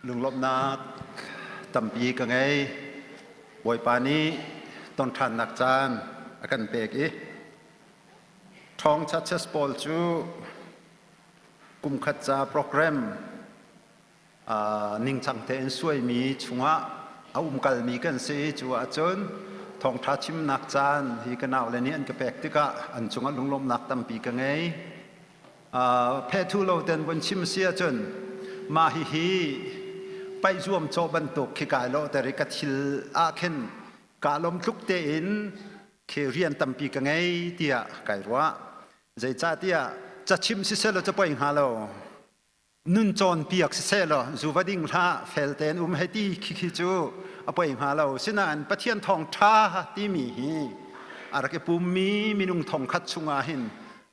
Lunglawmhnak tampi ka ngei. Bawipa nih ton ṭhannak caan a kan pek i Ṭhawng Churches pawl cu kumkhat ca program ningcang tein suaimi chungah a umkalmi kan si i cu ahcun thawngṭha chimnak caan hi ka naule nih an ka pek tikah an cungah lunglawmhnak tampi ka ngei. Phethu lo ten vun chim si ahcun mah hihi paih zuamcawh bantuk khi kai lawhter i ka thil ah khin kaa lawm tluk tein khi rian tampi ka ngei tiah kai ruah. Zeicahtiah cachim siseh law capoi hnga lo nun cawnpiak siseh law zu va ding hlah fel tein um hei ti khi khi cu a poi hnga lo. Sinain Pathian thawngṭha timi hi a rak i pummi minung thongkhat chungah hin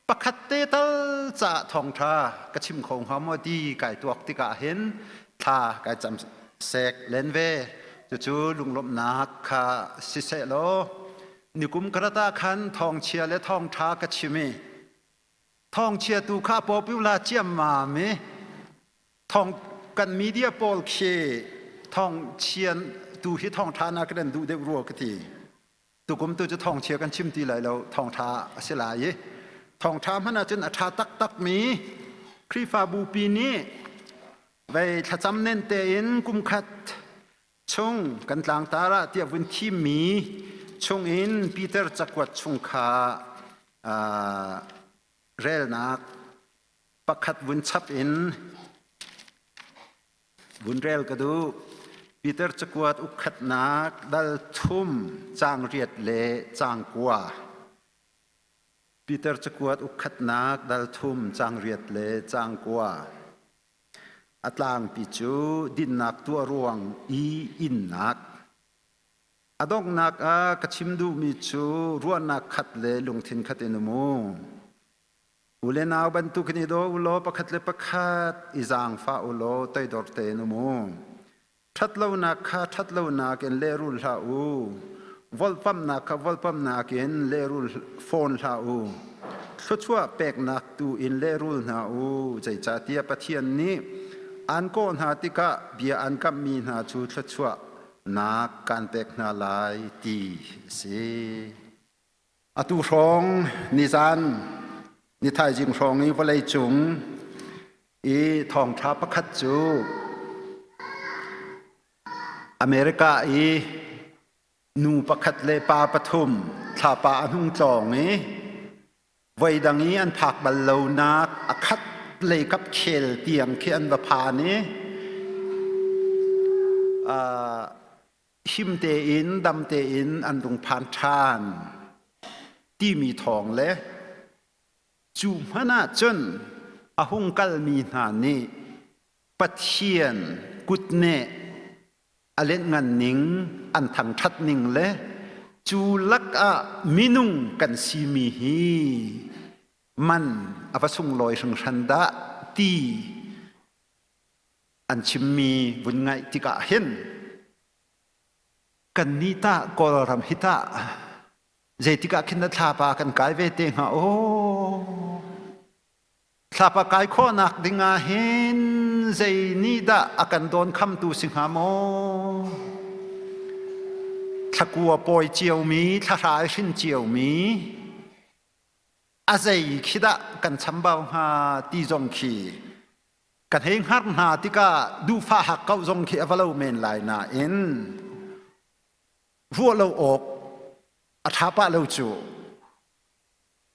pakhat te tal caah thawngṭha ka chim kho hnga maw ti kai tuak tikah hin thla kai cam sek len ve. Cucu lunglawmhnak kha siseh law nikum karata khan thawngchia le thawngṭha ka chim i thawngchia tu kha popular ciammam i thawng kan media pawl khi thawngchia tu hi thawngṭha na kan duh deuh rua ka ti. Tukum tu cu thawngchia kan chim ti lai lo, thawngṭha a si lai i thawngṭha hmanh ahcun a ṭha taktakmi Khrihfabu pi nih vei thlacam nen tein kumkhat chung kan tlangtar ah tiah vun thimmi chungin Peter cakuat chung kha relnak pakhat vun chap in Vun rel ka duh. Peter cakuat ukkhatnak dal thum caang riat le caang kua. Peter cakuat ukkhatnak dal thum caang riat le caang kua. A tlangpi cu dinnak tuah ruang i innak. A donghnak ah ka chim duhmi cu ruahnak khat le lungthin khat in um u. U le nau bantukin i daw u law pakhat le pakhat i zaangfah u law toidor tein um u. Ṭhatlonak kha ṭhatlonak in lehrul hlah u. Volhpamhnak kha volhpamhnak in lehrul fawn hlah u. Thluachuah peknak tu in lehrul hna u. Zeicahtiah Pathian nih aan kawh hna tikah bia aan kamhmi hna cu thluachuahnak kaan pek hna lai ti a si. Atu hrawng nizan nithaizing hrawng i vawleicung i thawngṭha pakhat cu America i nu pakhat le pa pathum thlapa a hnung tlawng i voidang i an phak bal lonak a khat lei kap khel tiang khi an va phan i him tein dam tein an rung phan ṭhan timi thawng le cu hmanh ah cun a hung kalmi hna nih Pathian kutneh a lenhngan ning an thangṭhat ning le cu lakah minung kan simi hi man a va sunglawi hringhran dah ti an chimmi vun ngaih tikah hin kannih tah Kawlram hi tah zeitik ah khin na thlapa kan kai ve te hnga aw thlapa kai khawhnak ding ah hin zei nih dah a kan dawn khamtu si hnga maw thlakua pawi ciomi thlahrai hrin ciomi a zei khi dah kan chambau hnga ti zong khi kan hei hngar hna tikah duhfah hakkauh zong khi a va lo men lai nain ruah lo awk a ṭha pah lo cu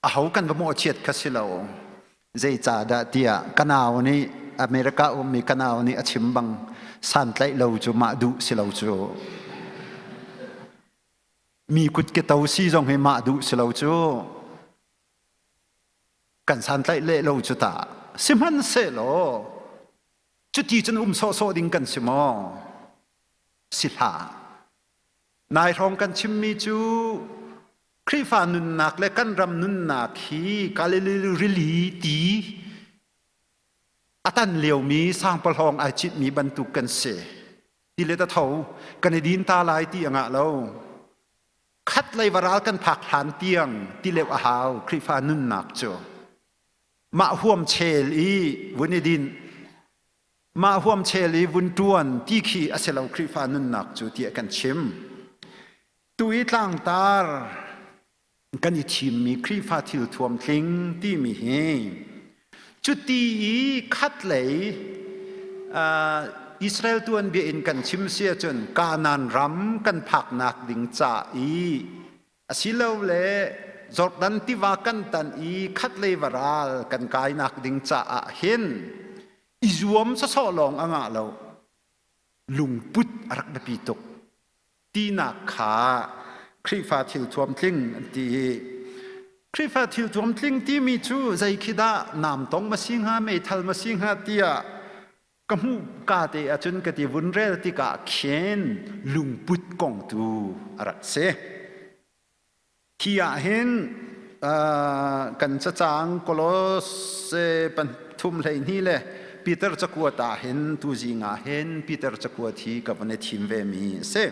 aho kan va mawhchiat kha si lo zeicahdah tiah ka nau nih America ummi ka nau nih a chim bang santlaih lo cu mah duh si lo cu mi kut ke to si zong hi mah duh si lo cu kan santlaih leh lo cu ta sihmanhsehlaw cuti cun um sawhsawh ding kan si maw si hlah nai hrawng kan chimmi cu Khrihfa nunnak le kan ram nunnak hi Galilee rili ti a tan liomi sangpalhawng ai citmi bantuk kan si ti le ta tho kan i din ta lai ti a ngah lo Khat lei varal kan phak hlan tiang tileuh a hau Khrihfa nunnak cu. Mah huam chel i vun i din. Mah huamchel i vun ṭuan ti khi a si lo Khrihfa nunnak cu tiah kan chim. Tu i tlangtar kan i thimmi Khrihfa thil thuam tling timi hi cuti i khatlei Israel tuanbia in kan chim si ahcun Kanaan ram kan phaknak ding ca i asilole Jordan tiva kan tan i khatlei varal kan kainak ding caah hin i zuam sawsawh lawng a ngah lo lungput a rak biapi tuk tinak kha Khrihfa thil thuamtling an ti i Khrihfa thil thuamtling timi cu zei khi dah namtong ma si hnga meithal ma si hnga tiah ka hmuh ka te ahcun ka ti vun rel tikah khin lungput kong tu a rak si. Hi ah hin kan cacang Kolose pathum 12 le Peter cakuat ah hin tuzing ah hin Peter cakuat hi ka van i thim ve mi a si.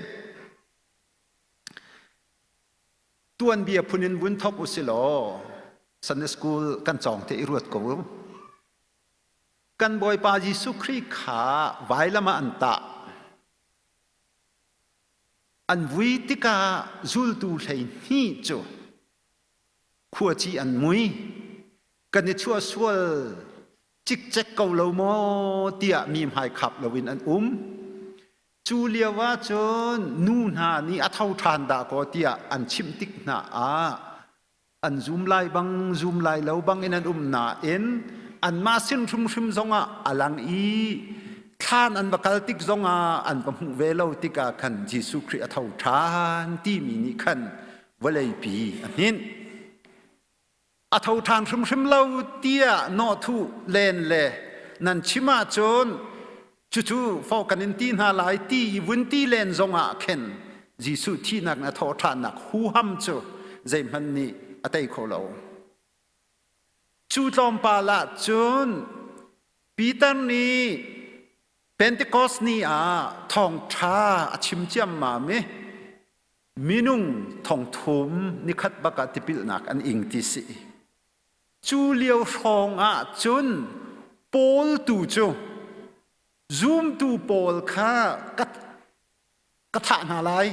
Tuanbia phun in vun thok u si law Sunday school kan cawng te i ruat ko u. Kan Bawipa Jesuh Khrih kha vailam ah an tah. An vui tikah zultu 12 cu khuaci an mui. Kan i chuahsual cikcek ko lo maw tiah mi hmaikhap loin an um. Cu lio ah cun nu hna nih a tho ṭhan dah kaw tiah an chimh tik hna ah an zum lai bang zum lai lo bang in an um nain anmah sin hrimhrim zongah a lang i thlan an va kal tik zongah an va hmuh ve lo tikah khan Jesuh Khrih a tho ṭhan timi nih khan vawleipi a hninh. A tho ṭhan hrimhrim lo tiah nawhthuh len le nan chim ahcun cucu fo kan in ti hna lai ti i vun ti len zongah khin Jesuh thihnak na thawhṭhannak huham cu zeihmanh nih a tei kho lo. Cu tlawmpal ah cun Peter nih Pentecost ni ah thawngṭha a chim ciammam i minung thongthum nikhat bak ah tipilnak an ing ti si. Cu lio hrawng ah cun Paul tu cu zumtu pawl kha ka, ka thah hna lai,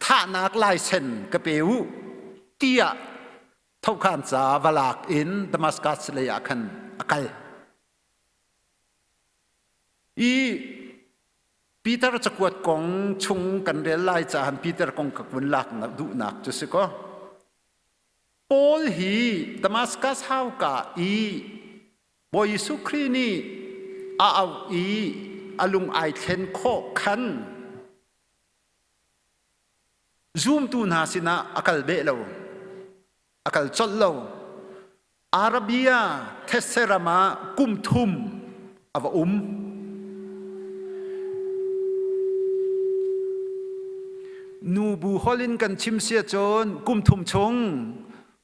thahnak laisen ka pe u tiah thokhan ca va lak in Damascus lei ah khan a kal. I Peter cakuat kong chung kan rel lai caah Peter kong ka vun lak duhnak cu si kaw Paul hi Damascus hauka i Bawi Jesuh Khrih nih a auh i a lung ai thlen khawh khan zumtu hna sinah a kal beh lo, a kal colh lo. Arabia thetse ram ah kum thum a va um. Nubu holh in kan chim si ahcun kum thum chung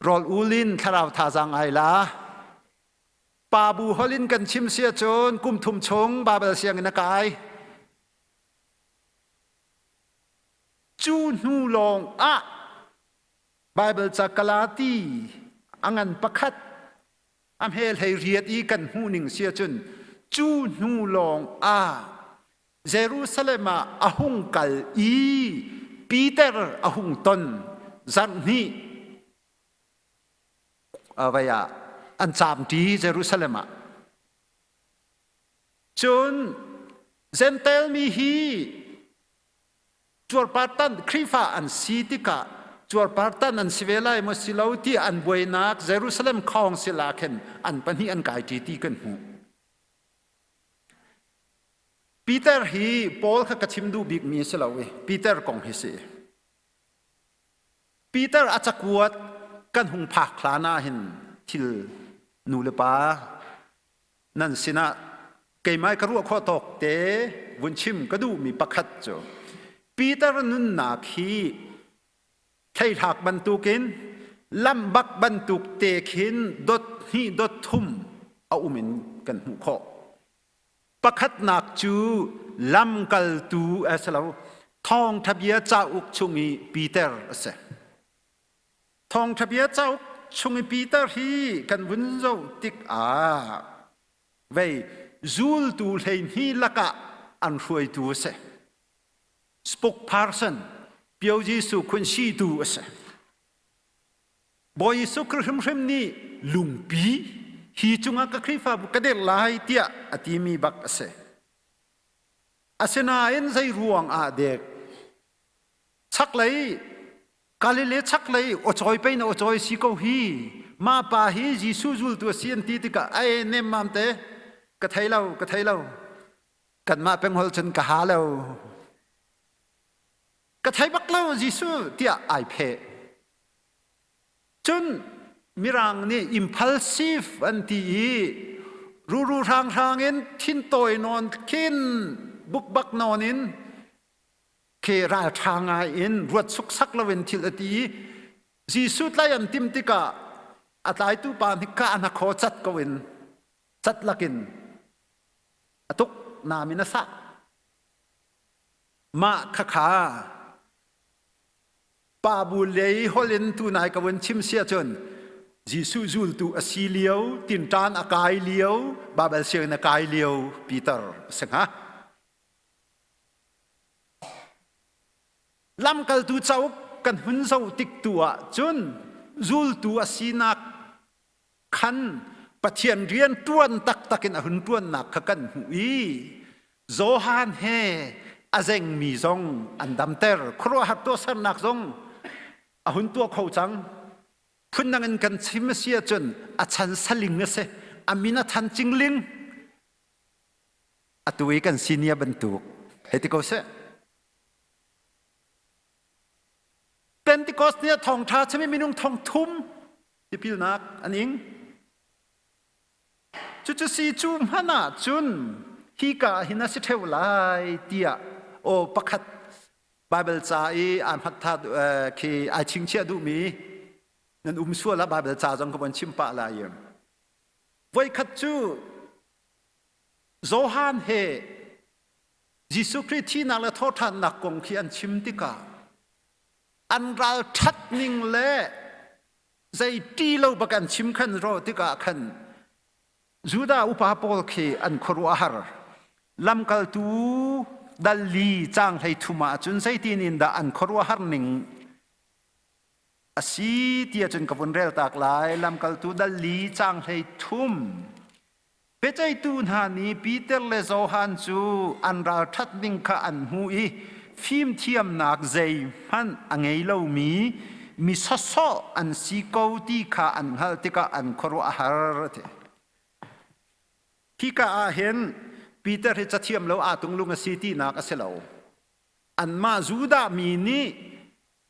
rawl ul in thlarau thazaang ai la. Pa bu holh in kan chim si ahcun kum thum chung Baibal sianginn a kai. Cu hnu lawng ah Baibal ca Galati a ngan pakhat a hme hlei riat i kan hmuh ning si ahcun cu hnu lawng ah Jerusalem ah a hung kal i Peter a hung ton zarh hnih vai ah an caamṭi Jerusalem ah. Cun Jentail mi hi cuarpartan Khrihfa an si tikah cuarpartan an si ve lai maw si lo ti an buainak Jerusalem Council ah khin an pahnih an kai ṭi ti kan hmuh. Peter hi Paul kha ka chim duh bikmi si lo i Peter kong hi si. Peter a cakuat kan hung phak hlan ah hin thil nu le pa nan sinah keimah ka ruah khawh tawk te vun chim ka duhmi pakhat cu Peter nunnak hi thleihlak bantukin lambak bantuk te khin dot hnih dot thum a um in kan hmuh khawh. Pakhatnak cu lamkaltu a si lo thawngṭha bia cauk chung i Peter a si. Thawngṭha bia cauk chung i Peter hi kan vun zoh tikah vei. Zultu 12 lakah an hruaitu a si. Spokesperson Pio Jesuh khun situ a si. Bawi Jesuh Khrih hrimhrim nih lungpi hi cungah ka Khrihfabu ka dirh lai tiah a timi bak a si. Asinain zei ruang ah dek chaklei Galilee chaklei aw cawi pei na aw cawi si ko hi mah pa hi Jesuh zultu a si an ti tikah ai nemmam te ka thei lo ka thei lo kanmah peng hol cun ka ha lo ka thei bak lo Jesuh tiah ai pheh cun mirang nih impulsive an ti i ruru hranghrang in thintawi nawn khin bukbak nawn in khi ralṭha ngai in ruat suksak loin thil a ti i Jesuh tlai an tim tikah a tlaitu pa nih ka na khaw cat ko in cat lakin a tuk nam in a sah. Mah khakha pa bu lei holh in tunai ka vun chim sia cun Jesuh zultu a si lio, tinṭan a kai lio, Babel sianginn a kai lio Peter a si hnga. Lamkaltu cauk kan hun zoh tik tu ah cun zultu a sinak khan Pathian rian ṭuan taktak in a hun ṭuannak kha kan hmuh i Johan he a zengmi zong an damter. Khuaruahhar tuahsernak zong a hun tuah kho cang. Phundang in kan chim a si ahcun a chan saling a si. A min a than cingling. Atu i kan senior bantuk hei ti ko seh. Pentecost ni ah thawngṭha chim i minung thong thum tipilnak an ing. Cucu si cu hmanh ah cun hika ah hin a si ṭheo lai tiah aw pakhat Baibal ca i aa hmattha khi ai chingchiah duhmi nan um sual ah Baibal ca zong ka von chim pah lai. Voikhat cu Johan he Jesuh Khrih thihnak le thawhṭhannak kong khi an chim tikah an ralṭhat ning le zei ṭi lo bak an chim khan ro tikah khan Judah upa pawl khi an khuaruah a har. Lamkaltu dal li caang 33 ah cun zeitin in dah an khuaruahhar ning a si ti ahcun ka vun rel tak lai. Lamkaltu dal li caang 33. Biaceihtu hna nih Peter le Johan cu an ralṭhat ning kha an hmuh i fimthiamnak zeihmanh a ngei lomi mi sawsawh an si ko ti kha an hngalh tikah an khuaruah a har. Hika ah hin Peter hi cathiam lo aa tunglung a si tinak a si lo. Anmah Judah mi nih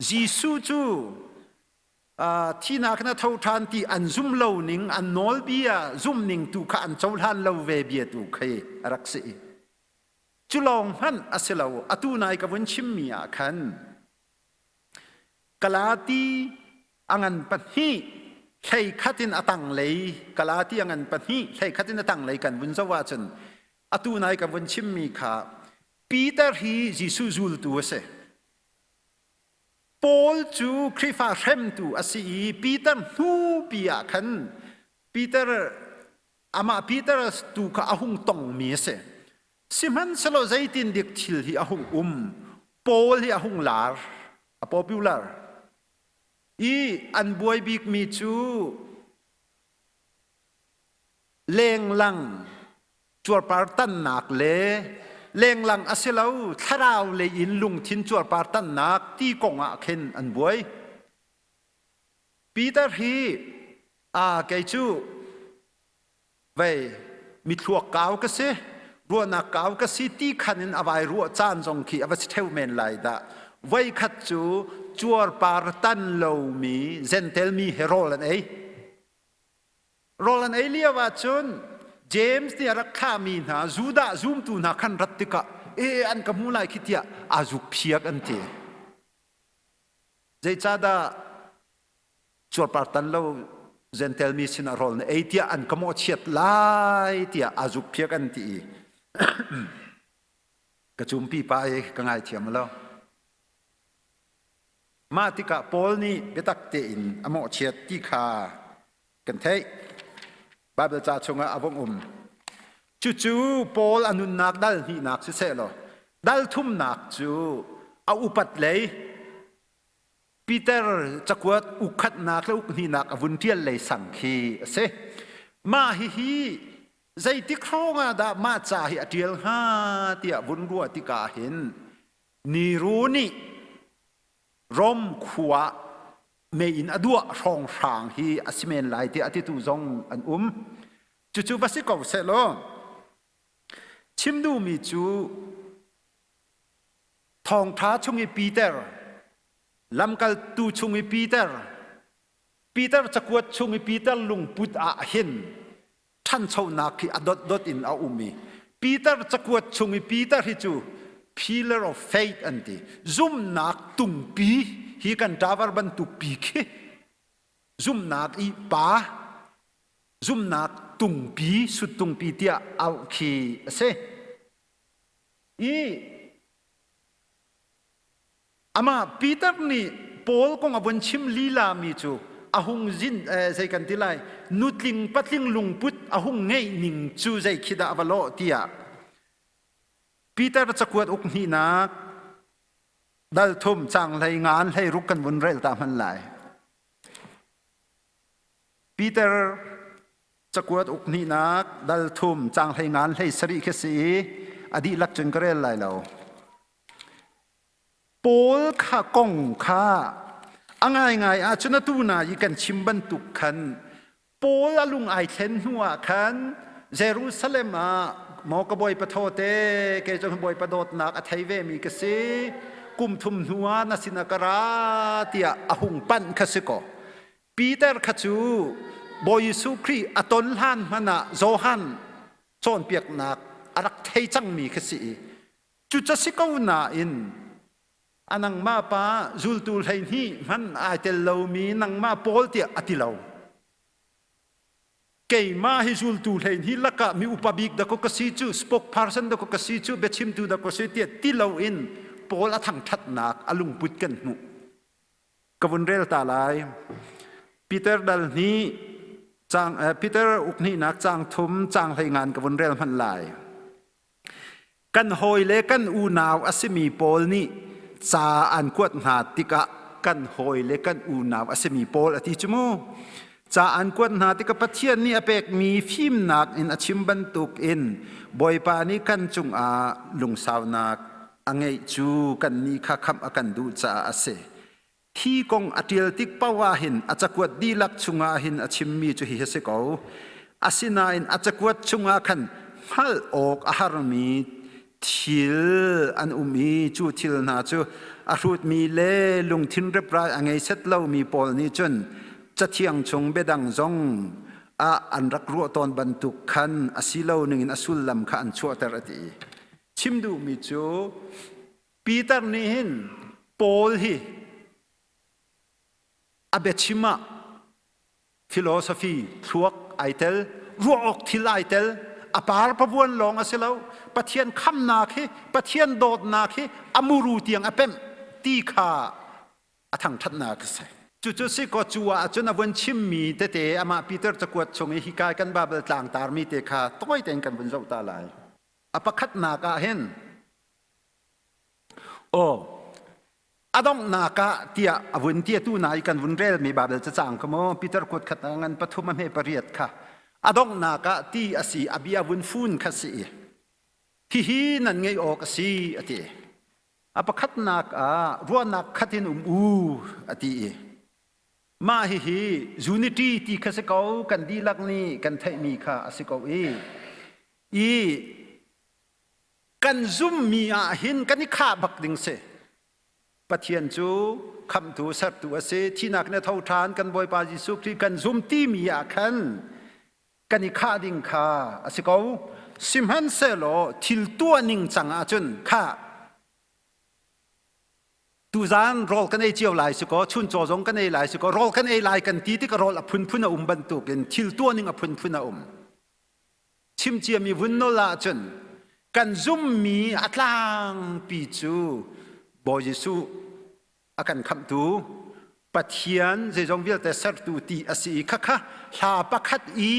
Jesuh cu thihnak in a tho ṭhan ti an zum lo ning an nawlbia zum ning tu kha an cohlan lo ve bia tu khi a rak si. Cu lawng hmanh a si lo. Atu nai ka vun chimmi ah khan Galati a ngan pahnih hlei khat in a tanglei Galati a ngan pahnih hlei khat in a tanglei kan vun zoh ahcun atu nai ka vun chimmi kha Peter hi Jesuh zultu a si. Paul cu Khrihfa hremtu a si i Peter hnupi ah khan Peter amah Peter tu kha a hung tongmi a si. Sihmanhsehlaw zeitin dik thil hi a hung um? Paul hi a hung lar, a popular. I an buai bikmi cu lenglang cuarpar tannak le lenglang a si lo thlarau lei in lungthin cuarpar tannak ti kong ah khin an buai. Peter hi a kei cu vei mithluak kau ka si ruahnak kau ka si ti khan in a vai ruah caan zong khi a va si theu men lai dah. Voikhat cu cuarpar tan lomi Gentel mi he rawl an ei. Rawl an ei lio ahcun James nih a rak thlahmi hna Judah zumtu hna khan rat tikah e an ka hmu lai khi tiah aa zuk phiak an ti. Zeicahdah cuarpar tan lo Gentel mi sinah rawl na ei tiah an ka mawhchiat lai tiah aa zuk phiak an ti i ka cumpi pa i ka ngaithiam lo. Mah tikah Paul nih biatak tein a mawhchiat ti kha kan theih. Baibal ca chungah a vung um. Cucu Paul a nunnak dal hnihnak siseh law dal thumnak cu a upat lei Peter cakuat ukkhatnak le ukhnihnak a vun ṭial lei sang khi a si. Mah hihi zeitik hrawng ah dah mah ca hi a ṭial hnga tiah vun ruah tikah hin Nero nih Rom khua mei in a duah hrawnghrang hi a si men lai tiah a titu zong an um. Cucu va si ko seh law chim duhmi cu Thawngṭha chung i Peter, lamkaltu chung i Peter, Peter cakuat chung i Peter lungput ah hin ṭhanchonak hi a dotdot in a um i Peter cakuat chung i Peter hi cu pillar of faith an ti. Zumnak tungpi hi kan ṭavar bantuk pi khi zumnak i pa zumnak tungpi suttungpi tiah auh khi a si. I amah Peter nih Paul kong a vun chim lila mi cu a hung zin zei kan ti lai nutling patling lungput a hung ngeih ning cu zei khi dah a va lawh tiah Peter cakuat uk hnihnak dal thum cang hlei ngan hlei ruk kan vun rel ta hman lai. Peter Cakuat uk hnihnak dal thum cang hlei ngan hlei sarih khi si i a dihlak cun ka rel lai lo. Paul kha kong kha a ngaingai ahcun atu na i kan chim bantuk khan Paul a lung ai thlen hnu ah khan Jerusalem ah maw ka bawipa thaw te kei cu bawipa dawtnak a thei ve mi ka si kum thum hnu ah na sin ah ka ra tiah a hung panh kha si kaw Peter kha cu Bawi Jesuh Khrih a ton hlan hmanh ah Johan cawnpiaknak a rak thei cangmi kha si i cuca si ko nain a nangmah pa zultu 12 hmanh ai tel lomi nangmah Paul tiah a ti lo. Keimah hi zultu 12 lakah mi upa bik dakaw ka si cu spokesperson dakaw ka si cu biachimtu dakaw si tiah ti loin Paul a thangṭhatnak a lungput kan hmuh. Ka vun rel ta lai. Peter dal hnih cang Peter uk hnihnak cang thum cang hlei ngan ka vun rel hmanh lai. Kan hawi le kan unau a simi pawl nih ca an kuat hna tikah kan hawi le kan unau a simi pawl a ti cu mu. Ca an kuat hna tikah Pathian nih a pekmi fimnak in a chim bantuk in Bawipa nih kan cungah lungsaunak a ngeih cu kannih kha khamh a kan duh caah a si. Hi kong a ṭial tik paoh ah hin a cakuat dihlak chungah hin a chimmi cu hihi a si ko. Asinain a cakuat chungah khan hngalh awk a harmi thil an um i cu thil hna cu a hrutmi le lungthin reprai a ngei set lomi pawl nih cun cathiang chung biadang zong ah an rak ruah tawn bantuk khan a si lo ningin a sullam kha an chuahter a ti. Chim duhmi cu Peter nih hin Paul hi a biachim ah philosophy thluak ai tel, ruah awk thil ai tel, a par pavuan lawng a si lo. Pathian khamnak hi, Pathian dawtnak hi a muru tiang a pemh ti kha a thangṭhatnak a si. Cucu si kaw cu ah cun a vun chimmi tete amah Peter cakuat chung i hika kan Baibal tlangtarmi te kha tawi tein kan vun zoh ta lai. A pakhatnak ah hin aw a donghnak ah tiah a vun ti atu na i kan vun relmi Baibal cacang kha maw Peter kuat khat ngan pathum a hme pariat kha a donghnak ah ti a si a bia vun fun kha si i hihi nan ngeih awk a si a ti. A pakhatnak ah ruahnak khat in um u a ti i mah hihi unity ti kha si ko kan dihlak nih kan theihmi kha a si ko i i kan zummi ah hin kan i khah bak ding si. Pathian cu khamhtu sertu a si thinak in a tho ṭhan kan Bawipa Jesuh Khrih kan zum timi ah khan kan i khah ding kha a si ko. Sihmanhsehlaw thil tuah ning cang ahcun kha tuzaan rawl kan ei cio lai si kaw chuncaw zong kan ei lai si kaw rawl kan ei lai kan ti tikah rawl a phunphun a um bantukin thil tuah ning a phunphun a um. Chim ciami vun nol ahcun kan zummi a tlangpi cu Bawi Jesuh a kan khamhtu Pathian zeizong vialte sertu ti a si i khakha hla pakhat i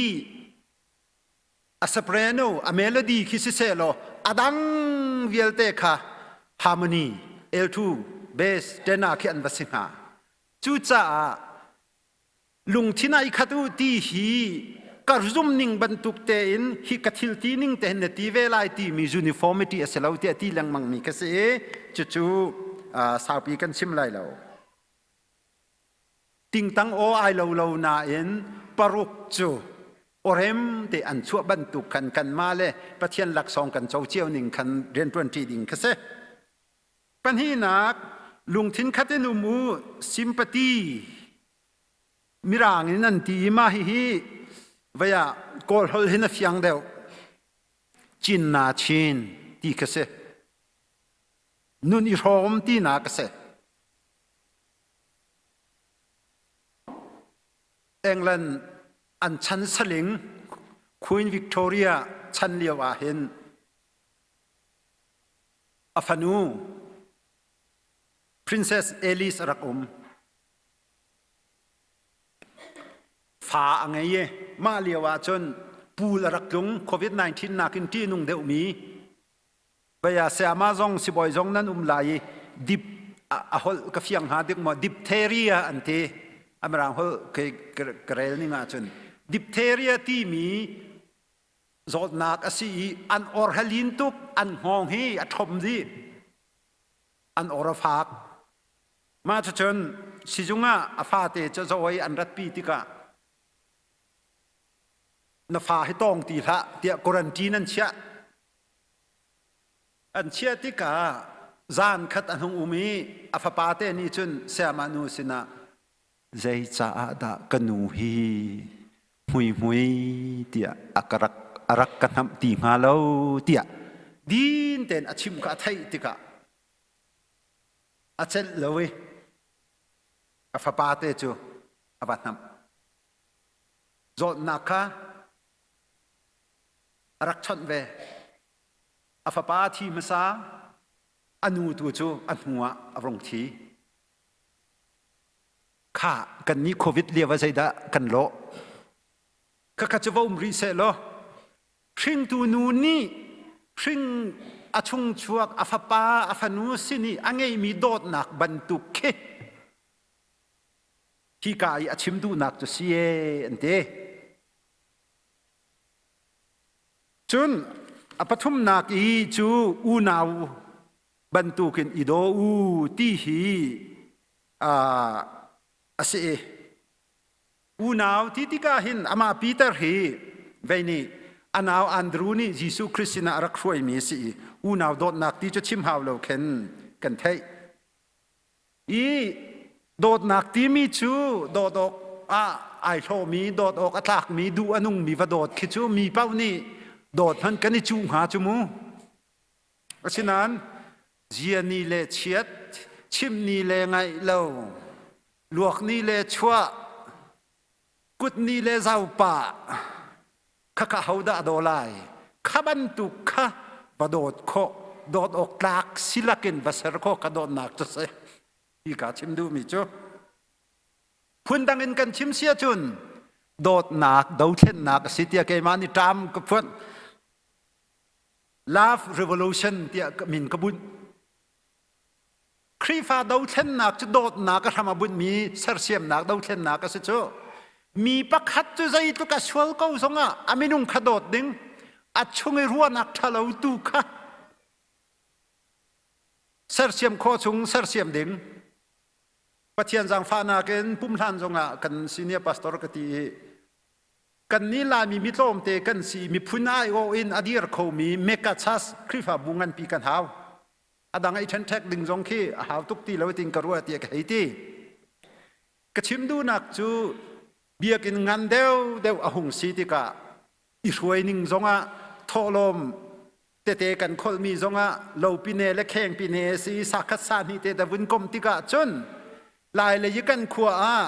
A soprano, a melody khi siseh law a dang vialte kha harmony, alto, bass, tenor khi an va si hnga. Cucaah lungthin ai khat u ti hi ka zum ning bantuk tein hi ka thil ti ning tein na ti ve lai timi uniformity a si lo tiah ti lengmang mi ka si i cucu saupi kan chim lai lo. Tingtang aw ai lo lo nain paruk cu awrem te an chuah bantuk khan kanmah le Pathian laksawng kan co cio ning khan rianṭuanṭi ding kha si. Pahnihnak, lungthin khat in um u, sympathy Mirang in an ti i mah hihi vei ah Kawl holh hin a fiang deuh. Cin na chin ti kha si. Nun i hrawm tinak a si. England an chan saling Queen Victoria chan lio ah hin a fanu Princess Alice a rak um. Fa a ngei i mah lio ah cun puul a rak tlung COVID-19 nakin ṭihnung deuhmi Baya sayama zong sibawi zong nan um lai i dip a holh ka fiang hnga dik maw diphtheria an ti amirang holh ka rel ning ahcun diphtheria timi zawtnak a si i an or halin tuk an hngawng hi a ṭhom dih an or a fak mah cucun sizung ah a fate cu zawi an ratpi tikah na fa hi tawng ti hlah tiah quarantine an chiah An chiah tikah zan khat a hung um i a fapate nih cun sayama nu sinah zei caah dah ka nu hi hmuihmui tiah a ka rak a rak ka hnamh ti hnga lo tiah din tein a chim kha a theih tikah a celh lo i a fapate cu a va hnamh. Zawtnak kha a rak chawnh ve. A fapa a thi hmasa, a nu tu cu a hnu ah a rung thi. Kha kannih COVID lio ah zeidah kan lawh? Khakha cu va um rih seh law hringtu nu nih hring a chungchuak a fapa a fanu sin i a ngeimi dawtnak bantuk khi hika i a chim duhnak cu si ee an ti. Cun a pathumnak i cu unau bantukin i daw u ti hi a si i unau ti tikah hin amah Peter hi vei nih a nau Andru nih Jesuh Christ sinah a rak hruaimi a si i unau dawtnak ti cu chim hau lo khin kan theih. I dawtnak timi cu dawt awk ah ai hlawmi, dawt awk a tlakmi, duh a nungmi va dawt khi cu mi paoh nih dawt hmanh kan i cuh hnga cu mu. Asinain ziani le chiat, chimni le ngaih lo, luakni le chuah, kutni le zaupah, khakha hodah a daw lai? Kha bantuk kha va dawt khawh, dawt awk tlak silakin va ser khawh kha dawtnak cu si. Hi ka chim duhmi cu. Phundang in kan chim si ahcun dawtnak dothlennak a si tiah keimah nih ṭam ka phuan. Love Revolution tiah min ka bunh. Khrihfa dothlennak cu dawtnak a hram a bunhmi sersiamnak dothlennak a si cu. Mi pakhat cu zeitluk a sual ko zongah a minung kha dawt ding, a chung i ruahnak ṭhalo tu kha sersiam khawh chung sersiam ding. Pathian zaangfahnak in pumhlan zongah kan senior pastor ka ti i kan nih Laimi mi tlawmte kan si miphun aiawh in a dir khomi mega church Khrihfabu nganpi kan hau. A dang i ṭhenṭhek ding zong khi a hau tuk ti lo tin ka ruah tiah ka hei ti. Ka chim duhnak cu biakinn ngan deuhdeuh a hung si tikah i hruai ning zongah thawhlawm tete kan kholhmi zongah lopine le khengpine si sakhat sa hnih te da vun kom tikah cun lai lei i kan khua ah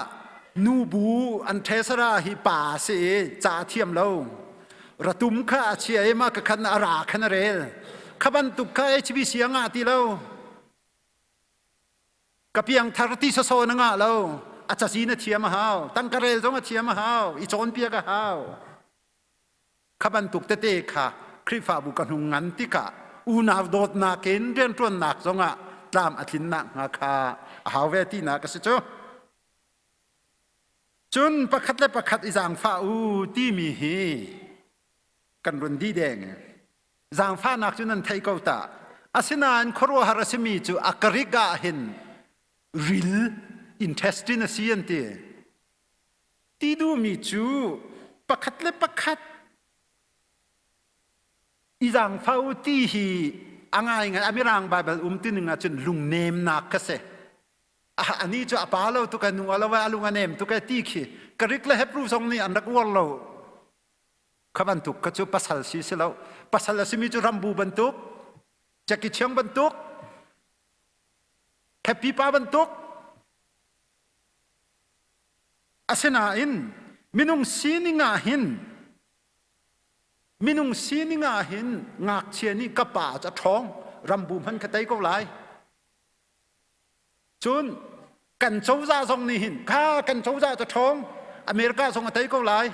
nubu an ṭhesara hi pa si i ca thiam lo ratum kha a chia i mah ka khan a ra khan a rel kha bantuk kha HBC a ngah ti lo ka piangthar ti soso na ngah lo a cazi na thiam a hau tangka rel zong a thiam a hau i cawnpiak a hau. Kha bantuk tete kha Khrihfabu ka hnung ngan tikah unau dawtnak in rianṭuannak zongah tlam a tlinnak hnga kha a hau ve tinak a si cu. Cun pakhat le pakhat i zaangfah u timi hi kan run dih deng. Zaangfahnak cu nan theih ko ta. Asinain khuaruahhar a simi cu a karik ah hin ril intestine a si an ti. Ti duhmi cu pakhat le pakhat i zaangfah u ti hi a ngaingai a Mirang Baibal um tining ahcun lungnemnak kha si. Ani cu a pa lo tuk a nu a lo a lung a nem tuk e ti khi Greek le Hebrew zong nih an rak uar lo. Kha bantuk kha cu pasal si si lo. Pasal a simi cu rambu bantuk, Jackie Chiang bantuk, Happy pa bantuk. Asinain minung sining ah hin minung sining ah hin ngakchia nih ka pa cu a ṭhawng rambu hman ka tei ko lai. Cun kan cozah zong nih hin kha kan cozah cu ṭhawng America zong a tei ko lai.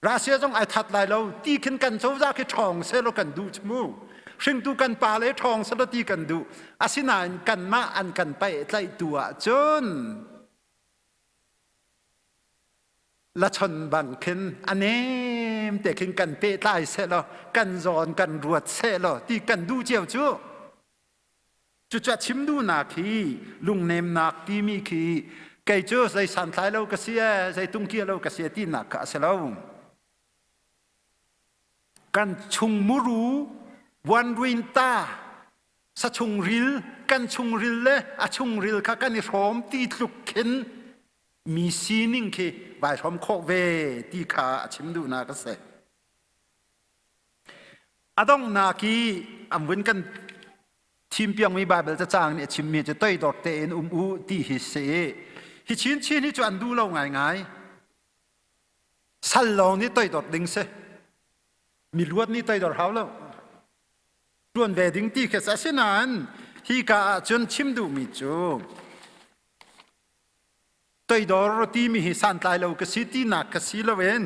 Russia zong ai that lai lo ti khin kan cozah khi ṭhawng selaw kan duh cu mu. Hringtu kan pa le ṭhawng selaw ti kan duh. Asinain kanmah an kan pehtlaihtu ahcun lachon bang khin a nem te khin kan pehtlai selaw kan zawn kan ruat selaw ti kan duh cio cu. Cucu a chim duhnak hi lungnemnak timi khi kei cu zei santlai lo ka si ee, zei tungkia lo ka si ee tinak kha a si lo. Kan chung muru vuanruin ta sa chungril kan chungril le a chungril kha kan i hrawm ti tluk khin mi sining khi vai hrawm khawh ve ti kha a chim duhnak a si. A donghnak i an vun kan thimpiangmi Baibal cacang nih a chimmi cu toidor tein um u ti hi si i hi chinchin hi cu an duh lo ngaingai. Sal lawng nih toidor ding si. Miluat nih toidor hau lo. Tuan ve ding ti khi asinain hi ka ah cun chim duhmi cu toidor timi hi santlai lo ka si tinak ka si loin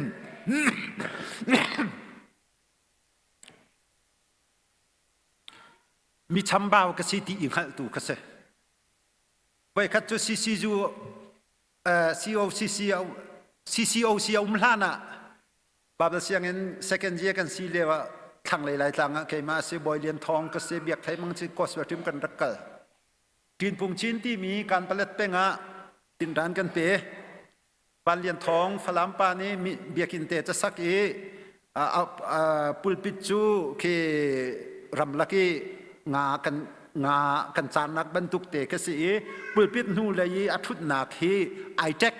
mi chambau ka si ti i hngalhtu ka si. Voikhat cu CCU COCC CCOC a um hlan ah Bible sianginn second year kan si lio ah thlanglei Laitlang ah keimah si Bawi Lian Thawng ka si Biak Thei Mang si Gospel team kan rak kal. Ṭinpung Chin timi Kanpalet peng ah tinran kan pe. Van Lian Thawng Falam pa nih biakinn te ca sak i pulpit cu khi ramlak i nga kan nga kan caannak bantuk te ka si i pulpit hnu lei i a ṭhutnak hi ai ṭek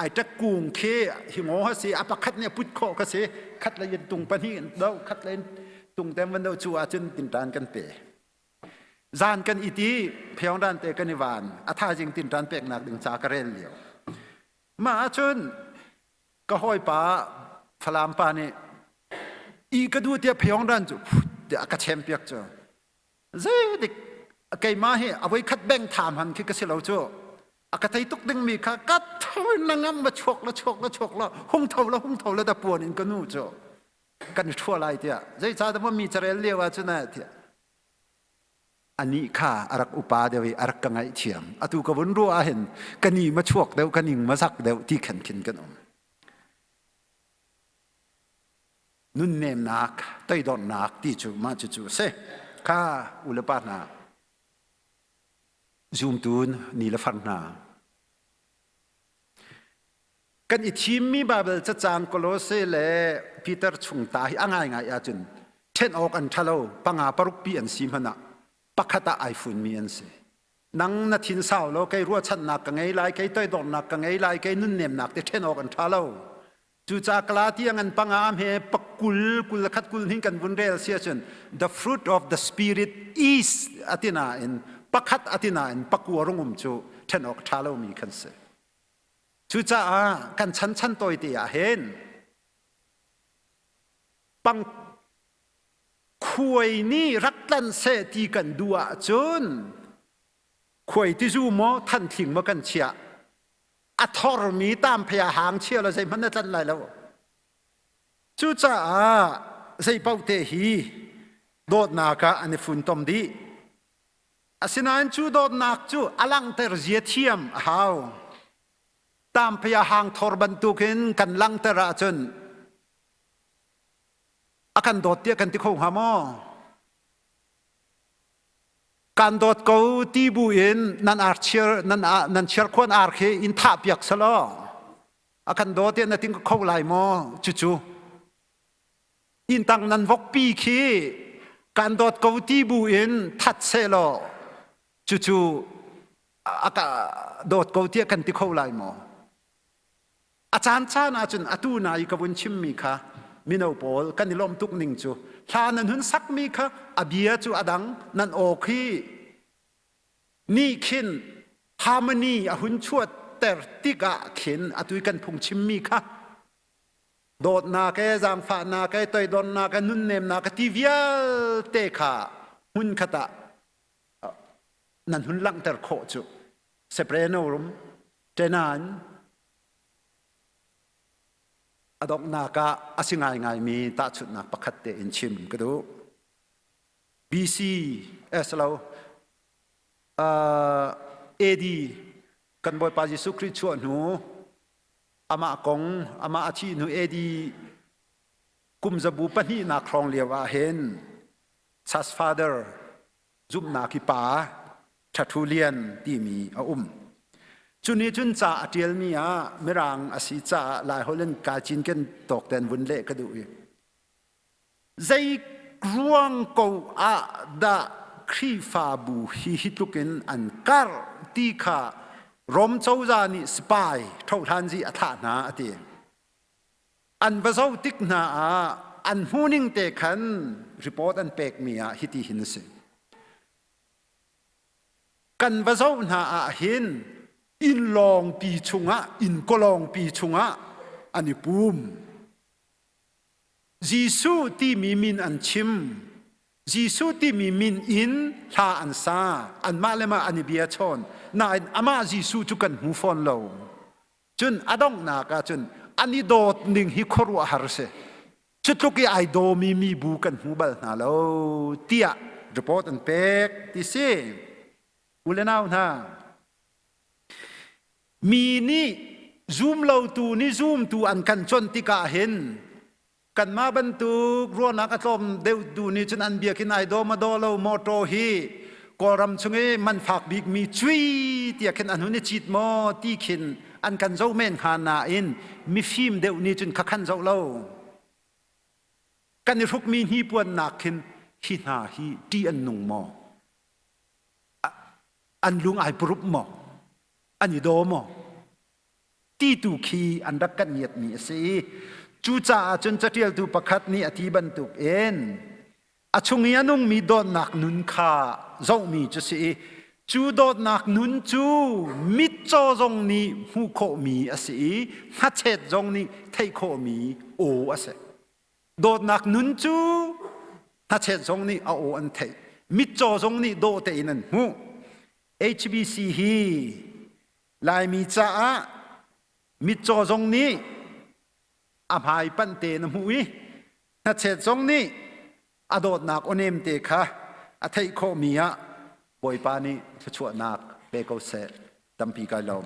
ai ṭek kung khi hi ngaw ha si a pakhat nih a put khawh ka si khat lei in tung pahnih in do khat lei in tung tem van do cu ahcun tinṭan kan pe Zan kan it i pheongdan te kan i van a thaizing tinṭan peknak ding ca ka rel lio. Mah ahcun ka hawipa Falam pa nih i ka duh tiah pheongdan cu tiah a ka chempiak cu. Zeidik keimah hi a voikhat beng tham han khi ka si lo cu. A ka tei tuk dingmi kha ka tho in na ngam va chuak la chuak la chuak la hung tho la hung tho la da puan in ka nu cu kan i ṭhua lai tiah zeicahtiah mi carel lio ahcun eh tiah anih kha a rak upa deuh i a rak ka ngaihthiam atu ka vun ruah ahhin ka ni ma chuak deuh ka ning ma zak deuh ti khan khin kan um nunnemnak toidornak ti cu mah cucu a si kha u le pa hna zumtu ni le far hna Kan i thimmi Baibal cacang Kolose le Peter chung ta hi a ngaingai ahcun ṭhen awk an ṭha lo panga paruk pi an si hmanh ah pakhat ah ai funmi an si. Nang na thin sau lo kei ruahchannak ka ngei lai kei toidornak ka ngei lai kei nunnemnak te ṭhen awk an ṭha lo. Cucaah Galatian an panga he pakul kul khat kul hning kan vun rel si ahcun the fruit of the spirit is atinain pakhat atinain pakua rungum cu ṭhen awk ṭha lomi kan si. Cucaah kan chan chan tawite ah hin pang khuai nih rak tlan seh ti kan duh ahcun khuai tizu maw thanthling maw kan chiah a thormi tamphei ah hang chia lo zeihmanh na tlanh lai lo. Cucaah zeipaoh te hi dawtnak ah an i funtom dih. Asinain cu dawtnak cu a langhter zia thiam a hau. Tamphia hangthor bantukin kan langhter ahcun a kan dawt tiah kan ti kho hnga maw? Kan dawt ko ti bu in nan ar chiar nan nan chiarkhuan ar khi in thah piak selaw a kan dawt tiah na ting kho lai maw? Cucu intang nan vokpi khi kan dawt ko ti bu in that sehlaw cucu a ka dawt ko tiah kan ti kho lai maw? A caan caan ahcun atu na i ka vun chimmi kha mino pawl kan i lawmh tuk ning cu hla nan hun sakmi kha a bia cu a dang nan aw khi nih khin harmony a hun chuatter tikah khin atu i kan phung chimmi kha dawtnak e zaangfahnak e toidornak e nunnemnak e ti vialte kha hmunkhat ah nan hun langhter khawh cu sepreno rum tenan a donghnak ah a si ngaingaimi tahchunhnak pakhat te in chim ka duh. BC eh lo AD kan Bawipa Jesuh Khrih chuah hnu amah kong amah a thih hnu AD kum zabu pahnihnak hrawng lio ah hin Church Father zumhnak i pa Tertullian timi a um. Cu nih cun ca a ṭialmi ah Mirang a si caah Laiholh in kai cinken tawk ten vun leh ka duh i zei ruang ko ah dah Khrihfabu hi hi tluk in an karh ti kha Rom cozah nih spy ṭhohhlanzi a thlah hna a ti. An va zoh tik hna ah an hmuhning te khan report an pekmi ah hiti hin a si. Kan va zoh hna ah hin inn lawngpi chungah inn kawlawngpi chungah an i pum. Jesuh timi min an chim. Jesuh timi min in hla an sa. Anmah le mah an i bia chawn. Nain amah Jesuh cu kan hmu fawn lo. Cun a donghnak ah cun an i dawt ning hi khuaruahhar si. Cu tluk i ai dawmi mibu kan hmu bal hna lo tiah report an pek ti si. U le nau hna, mi nih zumlotu nih zumtu an kan chawnh tikah hin kanmah bantuk ruahnak a tlawm deuh tu nih cun an biakinn ai daw ma daw lo motor hi Kawlram chung i man fak bikmi cui tiah khin an hun i cit maw ti khin an kan zoh men hnga nain mifim deuh nih cun khakhan zoh lo kan i hrukmi hnipuannak khin hi hna hi ṭih an nung maw an lung ai purup maw an i daw maw ti tu khi an rak kan ngiatmi a si i cucaah cun caṭialtu pakhat nih a ti bantuk in a chung i a nungmi dawtnak nun kha zohmi cu si i cu dawtnak nun cu mitcaw zong nih hmuh khawhmi a si i hnachet zong nih theih khawhmi aw a si. Dawtnak nun cu hnachet zong nih a aw an theih, mitcaw zong nih dawh tein an hmuh. HBC hi Laimi caah mitcaw zong nih a hmai panh tein a hmuh i hnachet zong nih a dawtnak aw nem te kha a theih khawhmi ah Bawipa nih thluachuahnak pe ko seh. Tampi kai lawm.